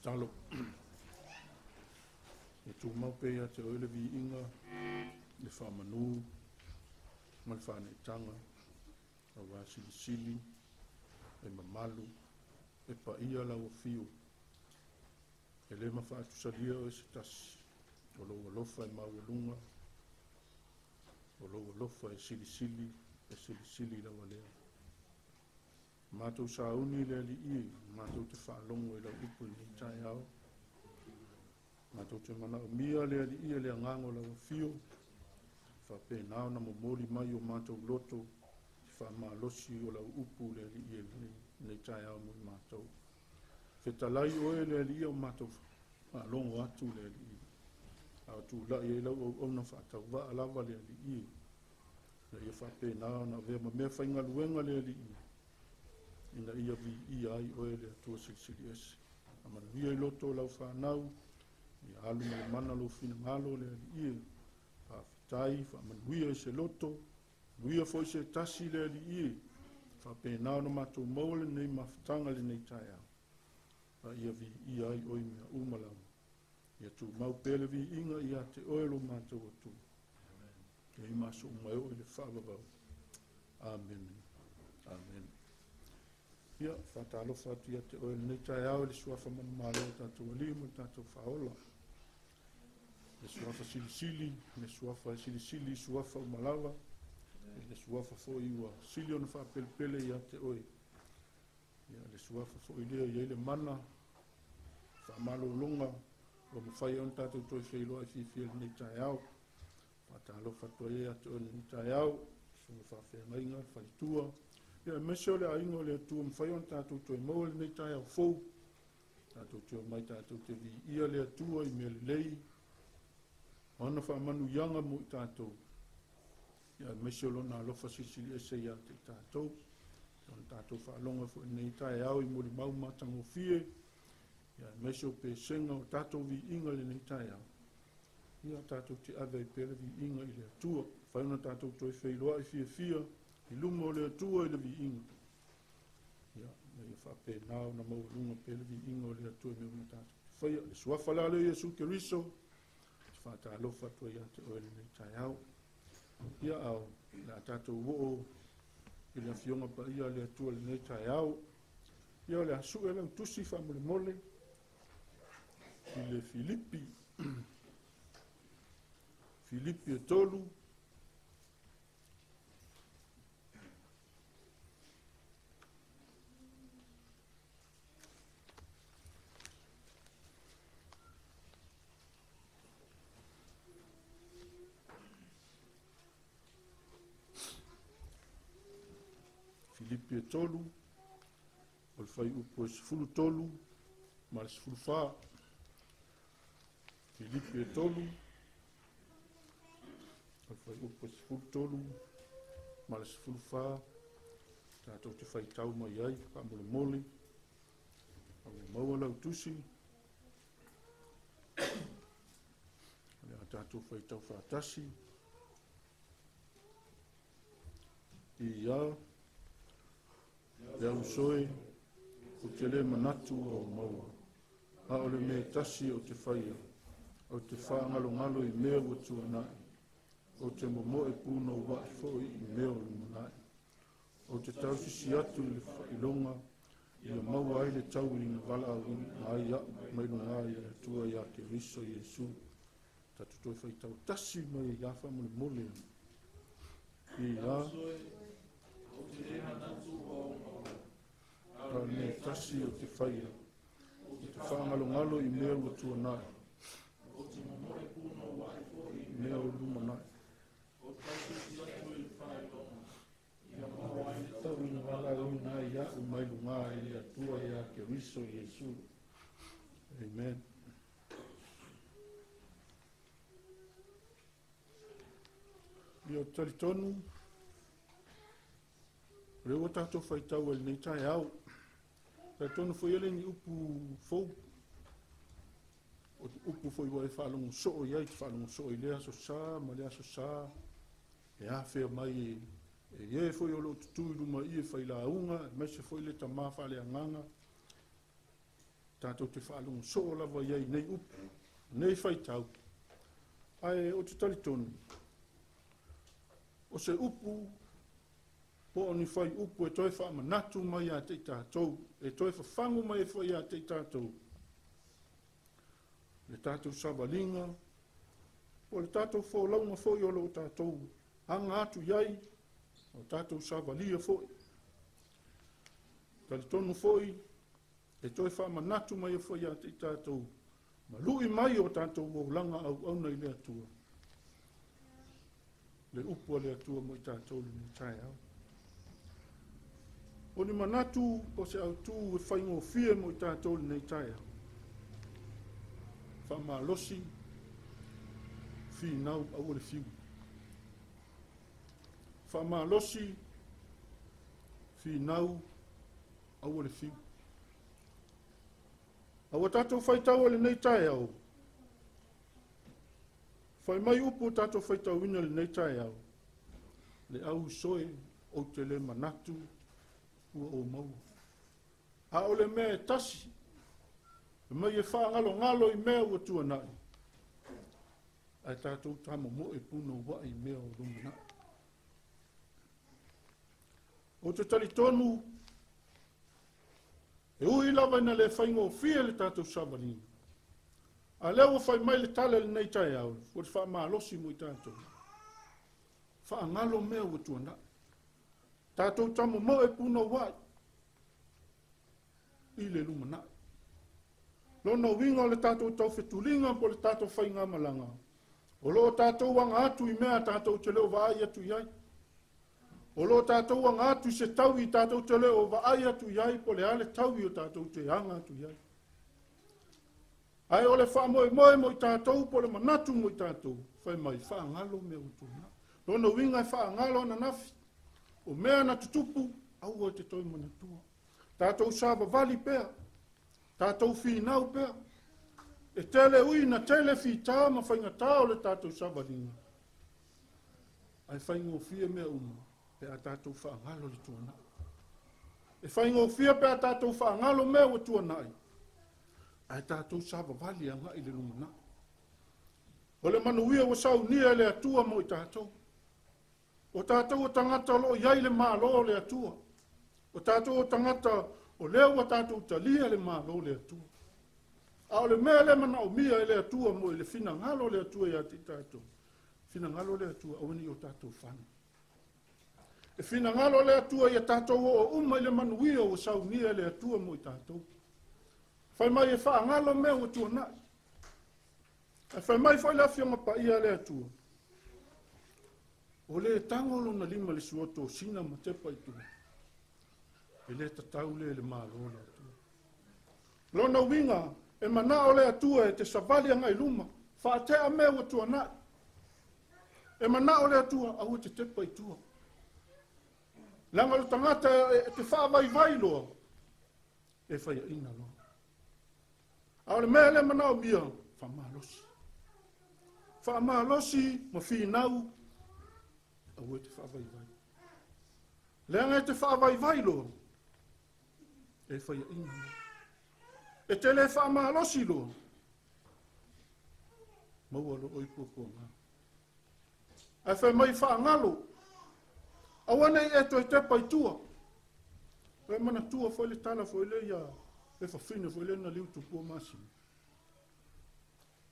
Tatalo. E tumau pea ia te oe le viiga, le faamanu ma le faaneetaga, auā silisili, e mamalu, e paia lau afio. E le mafaatusalia oe se tasi, o lou alofa e maualuga, o lou alofa e silisili, e silisili lava lea. Matou sauni le alii, matou te faalogo i lau upu i lenei taeao. Matou te manaomia le alii le agaga o lau afio, faapena ona momoli mai o matou loto, te faamalosi o lau upu le alii i lenei taeao mo i matou. Fetalai oe le alii o matou faalogo atu le alii. A o tulai ai lau auauna faatauvaa lava le alii. Na ia faapena ona avea ma mea faigaluega le alii, ina ia viia ai oe le Atua Silisili Ese. Faamanuia i loto o lau fanau, ia alu ma le mana lou finagalo le alii. Faafetai, faamanuia i se loto, manuia foi se tasi le alii. Faapena ona matou maua lenei mafutaga lenei taeao. A ia viia ai oe mea uma lava. Ia tumau pea le viiga ia te oe lo matou Atua. Ia i maso uma e oo i le faavavau. Amene. Amene. Ia, faatalofa atu ia te oe lenei taeao i le suafa manumalo o tatou alii ma le tatou faaola. Le suafa silisili, le suafa e silisili, suafa uma lava. Le suafa foi ua sili ona faapelepele ia te oe. Ia, le suafa foi lea i ai le mana, faamalologa, ua mafai ona tatou toe feiloai fiafia lenei taeao. Faatalofa atu ai ia te oe lenei taeao, susuga faafeagaiga, le faletua. Ia, aemaise o le aiga o le Atua, mafai ona tatou toe maua lenei taeao fou. Tatou te omai tatou te viia le Atua i mea lelei, ona faamanuiaga mo i tatou. Ia, aemaise o lona alofa silisili ese ia te i tatou. Ona tatou faalogo foi lenei taeao i molimau matagofie. Ia, aemaise o pesega o tatou viiga lenei taeao. Ia, tatou te ave ai pea le viiga i le Atua. Fai ona tatou toe feiloai fiafia i luma o le Atua i le viiga. Ia, na ia faapena ona maualuga pea le viiga o le Atua i mea uma tatou te faia. Le suafa la lea Iesu Keriso, te faatalofa atu ai ia te oe lenei taeao. Ia, ao le a tatou oo i le afioga paia le Atua lenei taeao. Ia, o le a sue lau tusi faamolemole i le Filipi. Filipi e 3. Filipi e 3, o le faiupu e 13 ma le 14. Filipi e 3, o le faiupu e 13 ma le 14. Tatou te faitau mai ai, faamolemole. A ua maua lau tusi, o le a tatou faitau faatasi. Ia, Le ausoe, ou te lē manatu ua ou maua, a o le mea e tasi ou te faia, ou te faagalogalo i mea ua tuanai, ou te momoe punouai foi i mea o lumanai. Ou te tausisi atu i le faailoga, ia maua ai le taui na valaauina ai au mai luga i le Atua ia Keriso Iesu. Tatou toe faitau tasi mai ai lava faamolemole. Ia. A o le mea e tasi ou te faia, ou te faagalogalo i mea ua tuanai, mea o lumanai. Tau ina valaauina ai au mai luga i le Atua ia Keriso Iesu. Amen. Ia ou te talitonu, o lea ua tatou faitau ai i lenei taeao. Talitonu foi e le ni upu fou. O upu foi ua e faalogo soo i ai, te faalogo soo i lea aso sa ma lea aso sa, e afea mai e e foi o loo tutū i luma i e failauga, aemaise foi le tama faaleagaga. Tatou te faalogo soo lava i ai nei upu, nei faitau. Ae ou te talitonu, o se upu po o ni fai upu e toe faamanatu mai ia te i tatou, e toe fafagu mai ai foi ia te i tatou, le tatou savaliga, po o le tatou folauga foi o lo o tatou aga atu i ai, o tatou savalia foi. Talitonu foi, e toe faamanatu mai ai foi ia te i tatou, ma lui mai o tatou olaga auauna i le Atua, le upu a le Atua mo i tatou lenei taeao. O ni manatu o se autū e faigofie mo i tatou lenei taeao. Faamalosi, finau aua le fiu. Faamalosi, finau aua le fiu. A ua tatou faitau i lenei taeao, fai mai upu o tatou faitauina i lenei taeao, le au soe ou te le manatu ua ou maua. A o le mea e tasi, e mai e faagalogalo i mea ua tuanai, ae tatou tamomoe punouai i mea o lumanai. Ou te talitonu, e ui lava ina le faigofie le tatou savaliga, a lea ua fai mai le tala i lenei taeao, ua le faamalosi mo i tatou. Faagalo mea ua tuanai. Tatou tamomoe punouai i le lumanai. Lona uiga o le tatou taufetuliga po o le tatou faigamalaga, o loo tatou aga atu i mea tatou te le o vaai atu i ai. O loo tatou aga atu i se taui tatou te le o vaai atu i ai, po o le a le taui o tatou te aga atu i ai. Ae o le faamoemoe mo i tatou, po o le manatu mo i tatou, fai mai, faagalo mea ua tuanai. Lona uiga e faagalo ananafi, o mea na tutupu, aua te toe manatua. Tatou savavali pea, tatou finau pea, e tele ui na tele fita ma faigata o le tatou savaliga. Ae faigofie mea uma, pe a tatou faagalo le tuanai. E faigofie pe a tatou faagalo mea ua tuanai, ae tatou savavali agai i le lumanai. O le manuia ua saunia e le Atua mo i tatou. O tatou o tagata o loo i ai le Malo o le Atua. O tatou o tagata o lea ua tatou talia le Malo o le Atua. A o le mea le manaomia e le Atua mo i le finagalo o le Atua ia te i tatou, finagalo o le Atua aua ne i o tatou fana. E finagalo le Atua ia tatou oo uma i le manuia ua saunia e le Atua mo i tatou. Fai mai e faagalo mea ua tuanai. Ae fai mai foi le Afioga Paia a le Atua, o le tago lona lima le suoto o sina ma tepa i tua, e le tatau le le Malo le Atua. Lona uiga, e manao le Atua e te savali agai luma, faatea mea ua tuanai. E manao le Atua, aua te tepa i tua. Leaga o le tagata e te faavaivai loa, e faiaina loa. A o le mea le manaomia, faamalosi. Faamalosi ma finau, aua te faavaivai. Leaga e te faavaivai loa, E faiaʻiga loa. E te le faamalosi loa, maua loa oe i puapuaga. Ae fai mai faagalo, aua ne i e toe tepa i tua. E manatua foi le tala foi le ia le fafine foi le na liu tupua masima.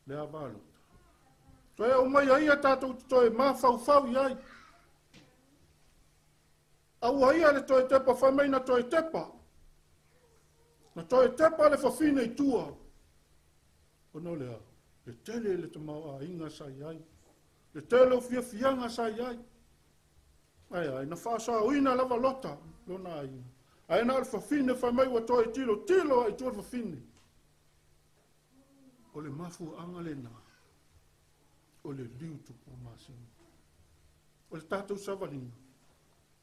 Le ava Lota. Toe au mai ai ia tatou te toe mafaufau i ai. Aua ia le toe tepa, fai mai na toe tepa. Na toe tepa le fafine i tua. Ona o le a, le tele le tamaoaiga sa i ai. Le tele o fiafiaga sa i ai. Ai ai, na faasaoina lava Lota, lona aiga. Ae na o le fafine fai mai ua toe tilo tilo ai tua le fafine. O le mafuaaga lena o le liu tupua masima. O le tatou savaliga,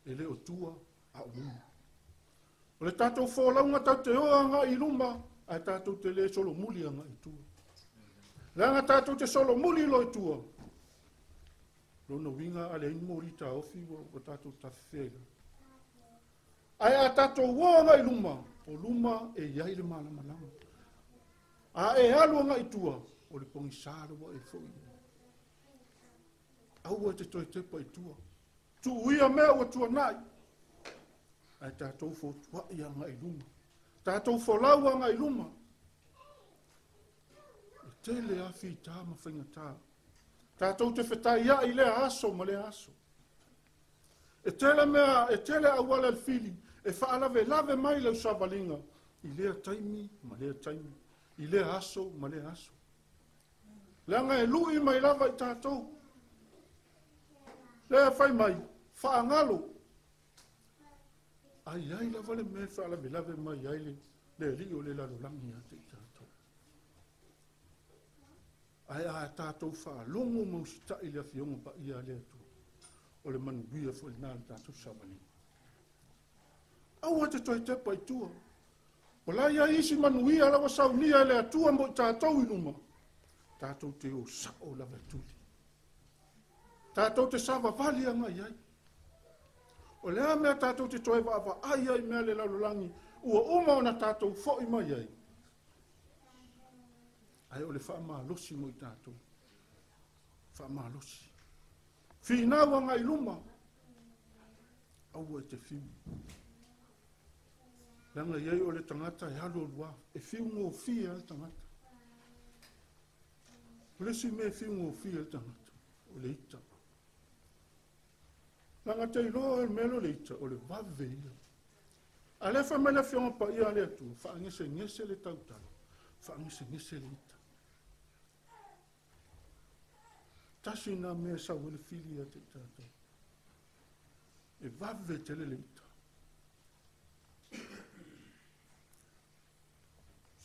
e le o tua a o luma. O le tatou folauga tau te o agai i luma, ae tatou te le solomuli agai i tua. Leaga tatou te solomuli loa i tua, lona uiga a leai ni moli taofi ua tatou tafefea i lalo. Ae a tatou o agai i luma, o luma e i ai le malamalama. A e alu agai i tua, o le pogisa la ua e foi i ai. Aua e te toe tepa i tua. Tuuia mea ua tuanai, ae tatou fotuai agai i luma. Tatou folau agai i luma. E tele a fita ma faigata. Tatou te fetaiai i lea aso ma lea aso. E tele mea, e tele auala le fili, e faalavelave mai lau savaliga i lea taimi ma lea taimi, i lea aso ma lea aso. Leaga e lui mai lava i tatou. Lea fai mai, faagalo. Ai ai lava le mea e faalavelave mai ai le alii o le lalolagi ia te i tatou. Ae a tatou faalogo ma usitai le afioga paia a le Atua, o le manuia foi lena le tatou savaliga. Aua te toe tepa i tua. O la ia isi manuia la ua saunia e le Atua mo i tatou i luma. Tatou te o sao lava e tuli. Tatou te savavali agai ai. O le a mea tatou te toe vaavaai ai mea le lalolagi, ua uma ona tatou foi mai ai. Ae o le faamalosi mo i tatou. Faamalosi. Finau agai luma. Aua e te fiu. Leaga i ai o le tagata e alu alua, e fiu gofie le tagata. O le isi mea e fiu gofie le tagata, o le ita. Leaga te iloa o le mea lea o le ita, o le vave ia. A lea fai mai le afioga paia a le Atua, faagesegese le tautala, faagesegese le ita. Tasi nā mea sau ai le fili ia te i tatou. E vave tele le ita.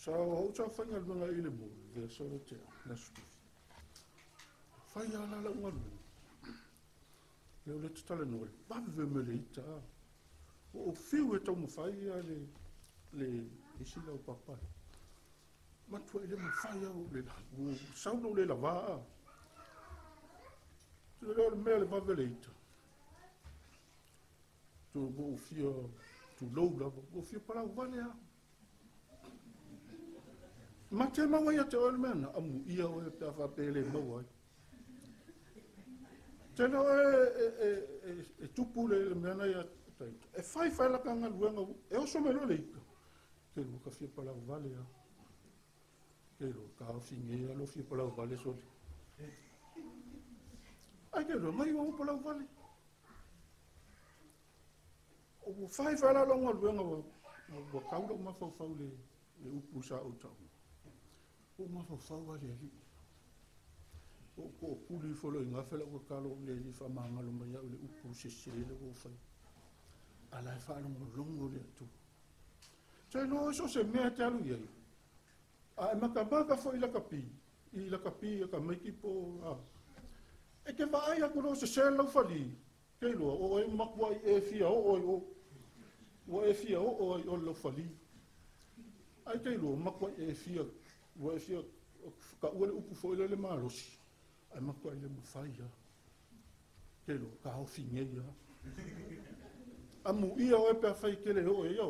Sa o sa faigaluega i le mo, le aso le tea, le aso tufi. Fai a la lau galuega. Le o le tatala noa le vave me le ita. O o fiu e taumafai ia le isi lau papa. Matua i le mafai au le la. Ua sau lou le lava a. Te leo le mea le vave le ita. Tu ua fia tulou lava. Ua fia palau vale a. Ma te maua ia te oe le mea na amu ia oe pe a faapea e le maua ai. Te leo e tupu le mea na ia taita. E fai fai la ka galuega, e oso mai loa le ita. Ke lua ka fia palau vale a. Ke lua ka ofi ngea lo fia palau vale soli. Ai ke lua mai o palau vale. O fai fai la longa galuega ua kau lau mafaufau le upu sa ou tau. O mafaufau a le alii. O ko puli folo i ngafe lau kakalo le alii whaamangalo mai au le upu se se le ua fai. Ala e whaalongolongo le atu. Te loa so se mea te alu iai. A e makamaka fo i lakapi. I lakapi a ka maiki po a. E ke vaai aku lo se se lau fali. Ke loa o e makua i e fia o o o. Ua e fia o o ai o lau fali. Ai te loa makua i e fia. Ua e fia ka ua le upu fo i le malosi. Ai makua i le mawhai ia. Ke loa ka ofi ngei ia. Amu ia oe pe a whai kele o e ia.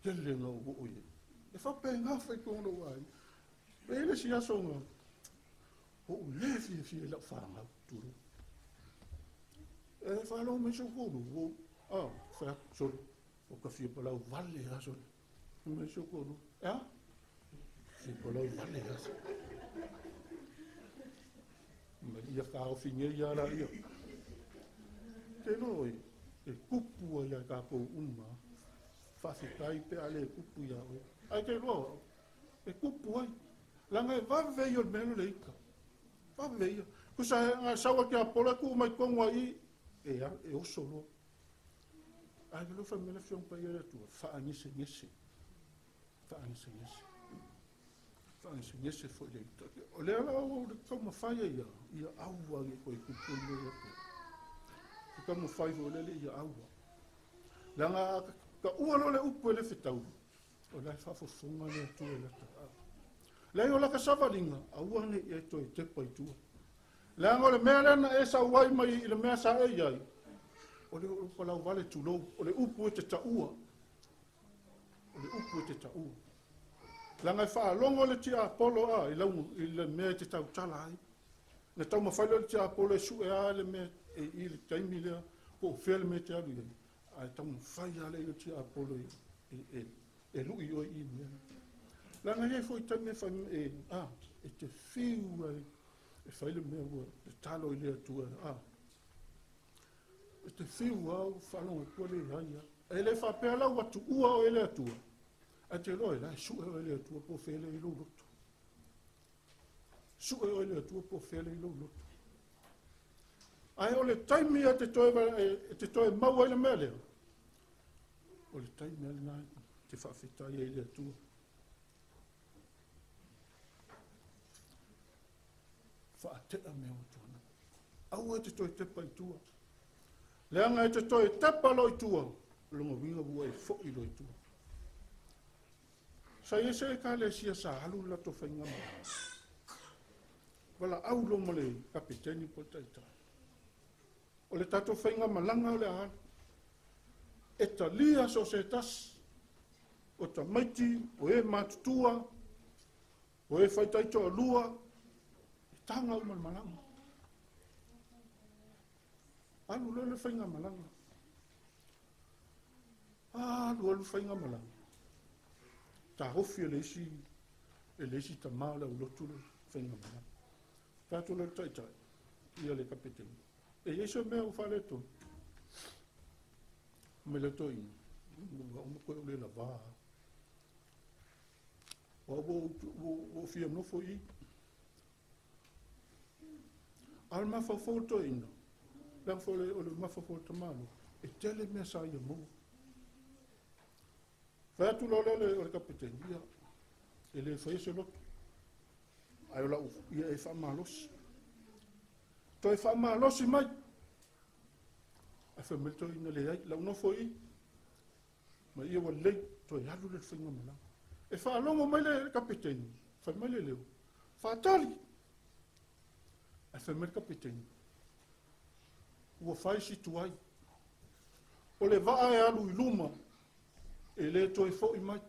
tele na ou oo i ai. E faapena faitauga o lou aiga. E i ai le isi aso na ou le fiafia i lau fanau, tulou. E faalogo mai si ou toalua, ua, fai atu, sole, ua ta fia palau vale lava sole. Fai mai si ou toalua, e a? Fia palau vale lava sole. Mai ia taofi nei lava laia. Te iloa oe, e tupu ai ia tatou uma, faafetai pe a le tupu ia oe. Ae te iloa au, e tupu ai. Leaga e vave ia o le mea lea o le ita. Vave ia. Tusa na sau atu ia Polo e tuu mai totonu ai i, e, e oso loa. Ae le fai mai le Afioga Paia a le Atua, faagesegese. Faagesegese. Faagesegese foi le ita. O lea la ua le taumafai ai ia, ia aua ne i toe tupu le mea ia te. E taumafai foi lele ia aua. Leaga a taua loa le upu e le fetaui, o la e faafofoga le Atua i lata. Leai o lata savaliga, aua ne i e toe tepa i tua. Leaga o le mea lea na e sau ai mai i le mea sa e i ai, o le upu lauvale tulou, o le upu e te taua. O le upu e te taua. Leaga e faalogo le tiapolo a i, lau, i le mea e te tautala ai. Na taumafai loa le tiapolo e sue a le mea e i le taimi lea, po o fea le mea e te alu i ai. Ae taumafai lava le i o tiapolo e lui oe i mea. Leaga e i ai foi taimi e fai, e, a, e te fiu ai, e fai le mea ua tatalo i le Atua, a. E te fiu au, faalogo atu le ai a. E le faapea la ua tuua oe e le Atua, ae te iloa e la e sue oe e le Atua po o fea le i lou loto. Sue oe e le Atua po o fea le i lou loto. Ae o le taimi e te toe, e te toe maua ai le mea lea, o le taimi lava lena e te faafetai ai i le Atua. Faatea mea ua tuanai. Aua e te toe tepa i tua. Leaga e te toe tepa loa i tua, lona uiga ua e foi loa i tua. Sa i ai se ekalesia sa alu le latou faigamalaga. Valaau loa ma le kapeteni po o le taitai. O le tatou faigamalaga o le a alu. E talia so o se tasi, o tamaiti, o e matutua, o e faitaitoalua, e taga uma le malaga. Alu loa le faigamalaga. Alu alu faigamalaga. Taofi e le isi, e le isi tama o le aulotu le faigamalaga. Fai atu loa le taitai, ia le kapeteni. E i ai se mea ua faaletonu. Mai le toeaina, ua uma koe o le lavā. Ua ua fia nofo i. A o le mafaufau o le toeaina, leaga foi o le mafaufau o le tamaloa, e tele mea sa ia maua. Fai atu loa lea o le kapeteni, ia, e le faia se loto. Ae o lau, ia e faamalosi. Toe faamalosi mai. Ae fai mai le toeaina leai, lau nofo i, ma ia ua lelei, toe alu le faigamalaga. E faalogo mai le kapeteni, fai mai le leo, faatali. Ae fai mai le kapeteni, ua fai si tuai. O le vaa e alu i luma, e le toe foi mai.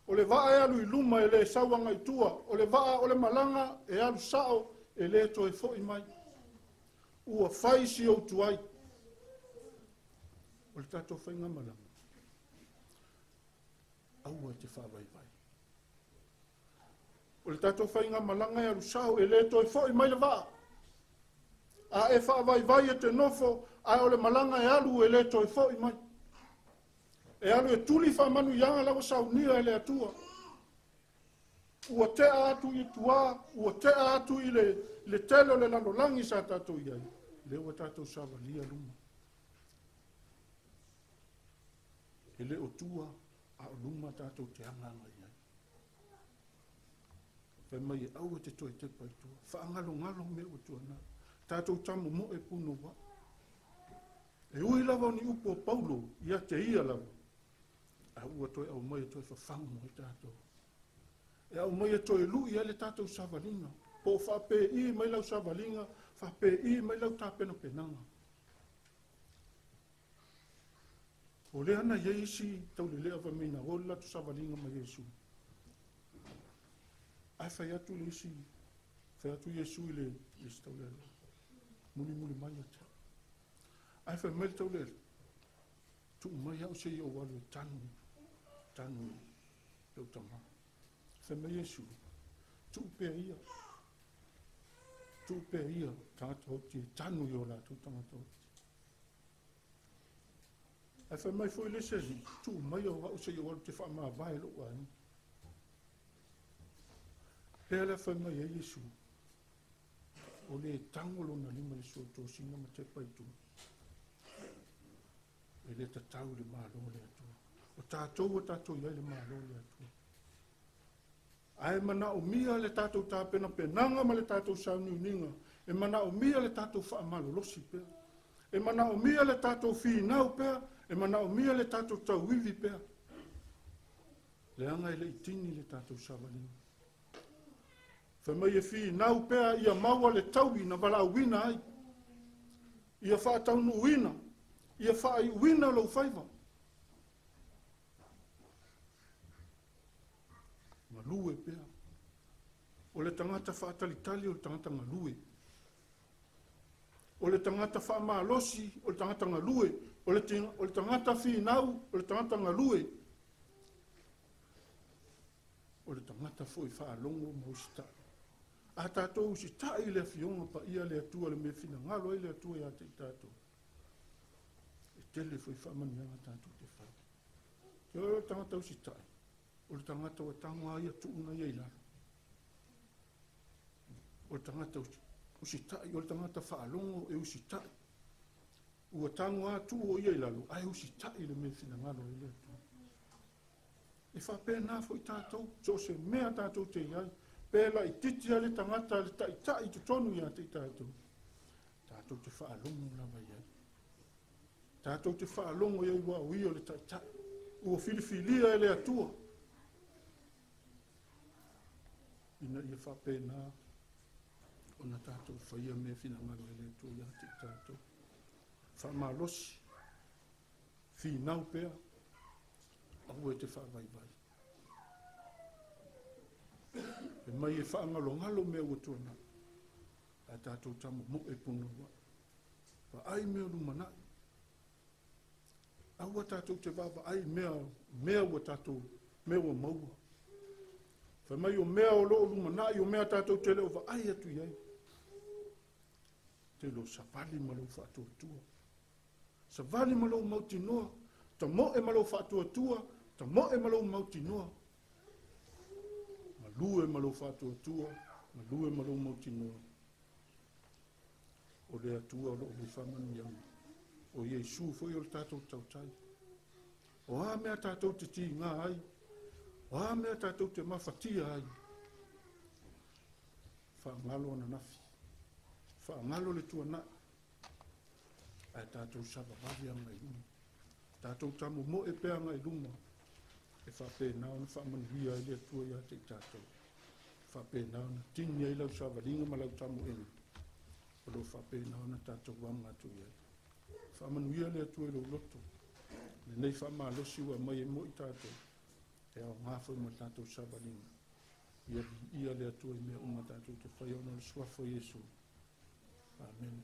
O le vaa e alu i luma e le sau agai i tua. O le vaa o le malaga e alu sao e le toe foi mai. Ua fai si ou tuai. O le tatou faigamalaga, aua e te faavaivai. O le tatou faigamalaga e alu sao e le toe foi mai le vaa. A e faavaivai e te nofo, ae o le malaga e alu e le toe foi mai. E alu e tuli faamanuiaga la ua saunia e le Atua. Ua tea atu i tua, ua tea atu i le tele o le lalolagi sa tatou i ai. Lea ua tatou savalia luma. E le o tua, a o luma tatou te agaga i ai. Fai mai e aua te toe tepa i tua. Faagalogalo mea ua tuanai. Tatou tamomoe punouai. E ui lava o ni upu o Paulo ia te ia lava, a ua toe aumai e toe fafagu ai tatou. E aumai e toe lui ai le tatou savaliga. Po o faapei mai lau savaliga, faapei mai lau tapenapenaga. O lea na i ai isi taulelea fai mai na o le latou savaliga ma Iesu. Ae fai atu le isi, fai atu Iesu i le isi taulelea, mulimuli mai ia te au. Ae fai mai le taulelea, tuu mai au se i ou alu e tanu, tanu i lou tama. Fai mai Iesu, tuu pea ia, tuu pea ia tagata oti e tanu i o latou tagata oti. Ae fai mai foi le isi alii, tuu mai au au se i ou alu ou te faamavae i lou aiga. Lea la fai mai ai Iesu, o le tago lona lima i le suotosina ma tepa i tua. E le tatau i le Malo o le Atua. O tatou ua tatou i ai le Malo o le Atua. Ae manaomia le tatou tapenapenaga ma le tatou sauniuniga, e manaomia le tatou faamalolosi pea, e manaomia le tatou finau pea, e manaomia le tatou tauivi pea. Leaga e le i tini le tatou savaliga. Fai mai e finau pea ia maua le taui na valaauina ai, ia faataunuuina, ia faaiuina lou faiva. Galue pea. O le tagata faatalitali o le tagata galue. O le tagata faamalosi o le tagata galue. O le tagata finau o le tagata galue. O le tagata foi faalogo ma usitai. A tatou usitai i le afioga paia le Atua le mea finagalo ai le Atua ia te i tatou. E tele foi faamanuiaga tatou te fai. Te o le tagata usitai, o le tagata ua tago a ia tuuna ia i lalo. O le tagata usitai, o le tagata faalogo e usitai. Ua tago a tuu o ia i lalo, ae usitai le mea finagalo ai le Atua. E faapena foi tatou, so o se mea tatou te i ai, pe laitiiti a le tagata le taitai i totonu ia te i tatou, tatou te faalogo lava i ai. Tatou te faalogo i ai ua o ia o le taitai, ua filifilia e le Atua. Ina ia faapena ona tatou faia mea finagalo e le Atua ia te i tatou. Faamalosi, finau pea, aua e te faavaivai. E mai e faangalongalo mea ua tuanai, ae tatou tamomoe punouai. Vaai mea o lumanai. Aua tatou te vaavaai mea ua tatou, mea ua maua. Fai mai o mea o loo lumanai, o mea tatou te le o vaai atu i ai. Te lo savali ma lou faatuatua. Savali ma lou mautinoa, tamoe ma lou faatuatua, tamoe ma lou mautinoa. Galue ma lou faatuatua, galue ma lou mautinoa. O le Atua o loo i faamanuiaga. O Iesu foi o le tatou tautai. O a mea tatou te tiga ai, o a mea tatou te mafatia ai. Faagalo ananafi, faagalo le tuanai, ae tatou savavave agai i luma. Tatou tamomoe pea agai i luma, e faapena ona faamanuia ai le Atua ia te i tatou. E faapena ona tini ai lau savaliga ma lau tamoega, o lo faapena ona tatou aga atu i ai. Faamanuia le Atua i lou loto, lenei faamalosi ua aumai e moi tatou, e aoga foi mo le tatou savaliga. Ia viia le Atua i mea uma tatou te faia ona o le suafa o Iesu. Amen.